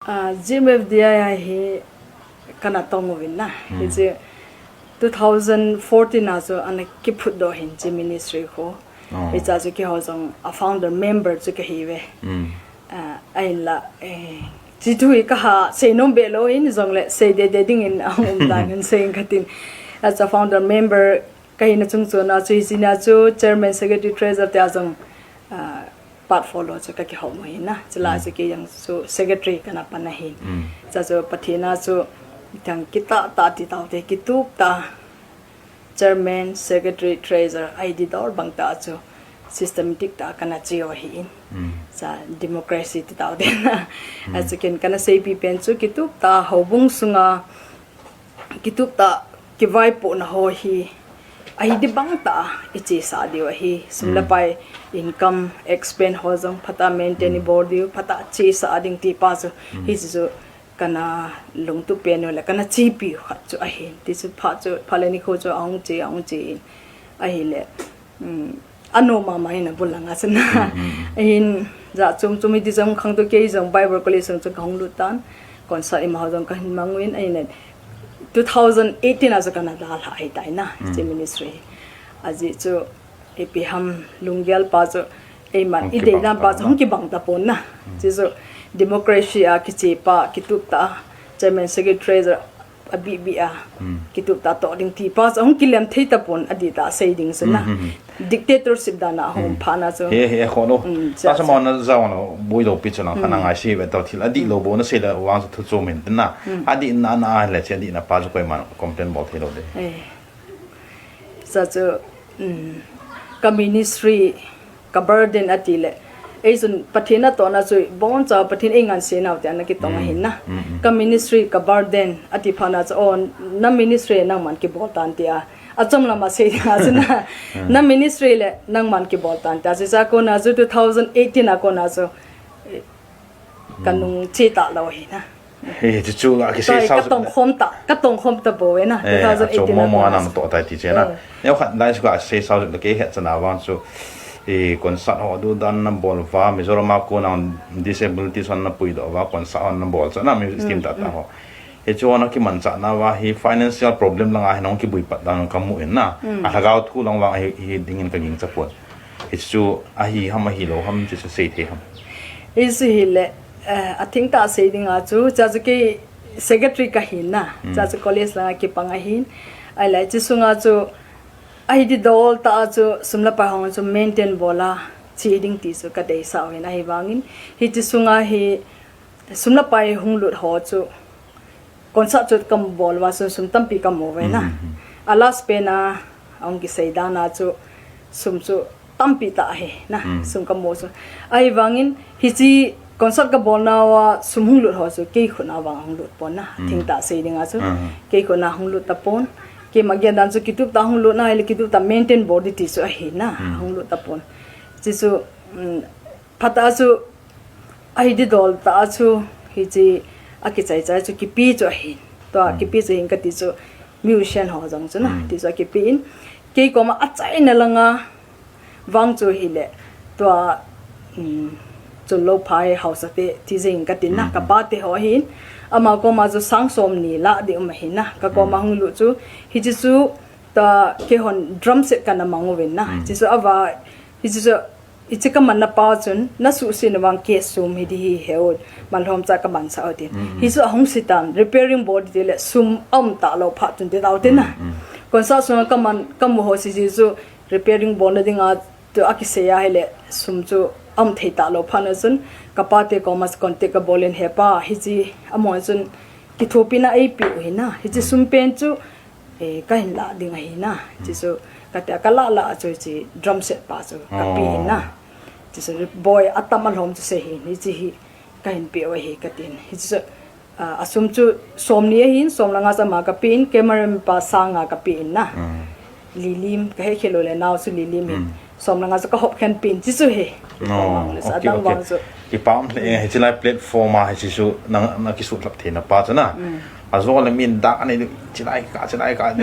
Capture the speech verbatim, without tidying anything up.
Ah, G M F D I I hi kana tong uvin na. Hmm. Hiche two thousand fourteen a chu ana kiphutdoh hin hiche ministry khu. Oh. Hichea chu keiho jong a founder member chu kahi uve. Hmm. Ah, ahinla, eh, hiche thu hi kaha seinom be lou hin jongle sei dede dingin ahung um dan hin seiyin katin. As a founder member kahina chung chon a chu hiche nia chu chairman, secretary, treasurer tia jong, ah, part follow chu kakihou u ahi na. Chule chu kei jong chu secretary kana pan ahi. Mm. Chua chu Pathen a chu thang kitah tah ti taute kitup tah chairman, secretary, treasurer, ahi didol bang tah chu systematic tah kana cheu ahin. Mm. Chua democracy ti taute na. Mm. Achu ken kana seipi pen chu kitup tah houbung sunga kitup tah kivaipohna ho hi ahi dibang tah a ichesah diu ahi. Sum le pai, income, expense ho jong phatah a maintain ibol diu, phatah a chesah ding ti pa chu. Hiche chu kana lungtup pen u le kana chepi u khat chu ahi. Ti chu phat chu, phat le nikho chu ahung che, ahung che in ahile. Um, anom mama hin abul langa chun. Mm, mm, mm. Ahin, ja chom chom hiti jong khangtou kei jong Bible College jong chu kahung lut tan. Concert ima ho jong kahin mang uvin, ahin two thousand eighteen a chu kana dalha ahitai na, hiche ministry. Ajeh chu, ipi ham lunggel pa chu, eiman idei dan pa chu hung kibang tapon na. Hiche chu, democracy a kiche pa, kitup tah, chairman, secretary, abih bih a, kitup tah toh ding ti pa chu ahung kilem thei tapon, adih tah sei ding chu na. Dictatorship dan a ahung phat na chu. He, he, khon o. Mm, ta chu ma na jao na, boi lou pi chu na, khana ngai si ve tau thil, adih lou bou na sei le vang chu thu chom in tin na. Adih na na le che, adih na pa chu koiman complain bol thei lou de. Eh. Chua chu, um, ka ministry, ka burden ati le. Eichun Pathen natohna chu, boncha Pathen eingansei nau ti ana kitong ahin na. Ka ministry, ka burden ati phat na chu, oh, na ministry nangman kibol tan tia. Achom lama sei dinga chu na. Na ministry le nangman kibol tan tia. Chua kona chu two thousand eighteen a kona chu, eh, kanung che talou ahi na. He, chu chu la kisei sao. Katong khom ta, katong khom ta bou ve na, eh, two thousand eighteen a mo mo kona na chu. To tai ti che na. Eh. Neo khat lai chu kasei sao le kei het chana vang chu. Eh, concert ho duhdan nabol uva, Mizoram a kona disability son napuidoh uva, concert ho nabol chana mi scheme tah tah ho. Hichu ana kimanchah nauva hi financial problem langa hin ahung kibui pat dan kamu in na. Alhagao thu lang vang hi, hi dingin kagingcha pon. Hichu ahi ham ahilou ham, hichu sei thei ham. Hichu hile, eh, atheng tah sei dinga chu, chua chu kei secretary kahin na, chua chu college langa kipang ahin. Ahile, hiche sunga chu, ahi didol tah a chu, sum le pai ho chu maintain bol a, che ding ti chu kadeisah uvin ahivangin. Hiche sunga hi, sum le pai hung lut ho chu, concert chu kabol uva chun sum tampi kamu uve na. A last pen a, ahung kisei dan a chu, sum chu tampi tah ahi na, sum kamu chu. Ahivangin, hiche concert kabol nauva sum hung lut ho chu, kei khut a vang ahung lut pon na, theng tah sei dinga chu. Kei khut a hung lut tapon, keima gel dan chu kitup tah hung lut na, ahile kitup tah maintain bol ding ti chu ahi na, hung lut tapon. Hiche chu, um, phat a chu, ahi didol tah a chu, hiche akichai chai chu kipe chu ahin. Tua kipe chu hin kati chu musician ho jong chu na, ti chu akipe in. Kei koma achaina langa vang chu hile, tua, um, Chullouphai haosa te, ti jeng katin na, kapa te ho ahin. Ama koma chu sang somni lah ding um ahin na, kakoma hung lut chu. Hiche chu, tua keihon drum set kana mang uvin na. Hiche chu ava, hiche chu Hiche kamanna pa chun, nasuhsetna vang cash sum hi ding hi heu, malhom cha kamansa u tin. Hichu ahung se tan, repairing bol ding tile sum aum talou phat chun ti taute na. Concert sunga kaman, kamu ho hiche chu repairing bolna dinga chu akisei ahile sum chu aum thei talou phat na chun, kapa te koma contact kabol in, he pa, hiche amahon chun kithopina eipe u hi na. Hiche sum pen chu Eh, kahin lah ding ahi na. Hiche chu, katia kalah lah a chu hiche drum set pa chu kape in na. Hiche chu boi atam alhom chu sei hin, hiche hi kahin pe u ahi katin. Hiche chu, ah, asum chu somni ahin, som le nga chu ama kape in, cameraman pa sang nga kape in na. Lilim, kahet khel lou le nao chu Lilim hin. Som le nga chu kahop khen pen, hiche chu hi. Oh, okay, okay. Adang vang chu. Kipa um le, eh, hiche lai platform a, hiche chu nang, nakisutlhap theina pa chu na. Ajo le min dah anei, hiche lai ka, hiche lai ka,